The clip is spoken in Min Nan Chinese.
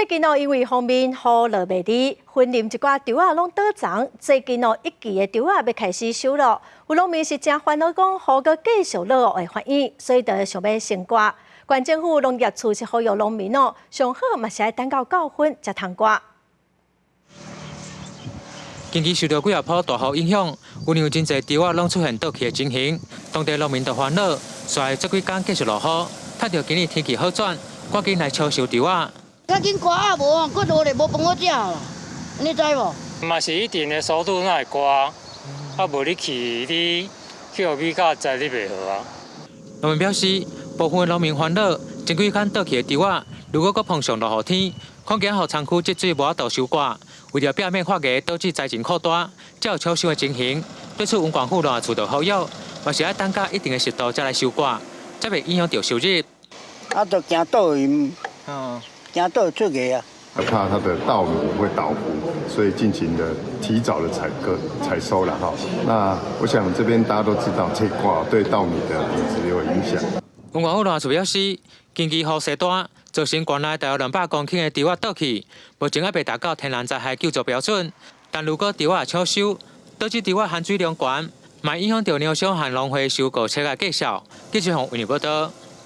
最近哦，因為鋒面雨落袂離，雲林一寡稻仔攏倒叢。最近哦，一季的稻仔欲開始收咯。有農民是誠煩惱，講雨閣繼續落會發育，所以就想欲先割。縣政府農業處是呼籲農民哦，上好嘛是愛等到九份才通割。近期受到幾仔波大雨影響，有兩真濟稻仔攏出現倒去的情形，當地農民就煩惱，煞這幾工繼續落雨，趁著今年天氣好轉，趕緊來搶收稻仔。較緊割啊，無啊，閣落來無飯好食啦，你知無？嘛是一定的速度才會割，啊無你去你去予米甲栽你袂好啊。農民表示，部分的農民煩惱，前幾工倒去的稻仔，如果閣碰上落雨天，恐驚予倉庫積水無法度收割，為著避免發芽導致災情擴大，才有搶收的情形。對此，縣府農業處就呼籲，嘛是愛等到一定的濕度才來收割，才袂影響著收入。啊，就驚倒去，驚倒出芽啊！怕它的稻米會倒伏，所以進行了提早的採割、採收了哈。那我想這邊大家都知道，這掛對稻米的品質有影響。縣府農業處表示，近期雨勢大，造成縣內大約200公頃的稻仔倒去，目前還未達到天然災害救助標準。但如果稻仔搶收，導致稻仔含水量懸，嘛影響著糧商和農會收購車的價數。記者洪維尼報道。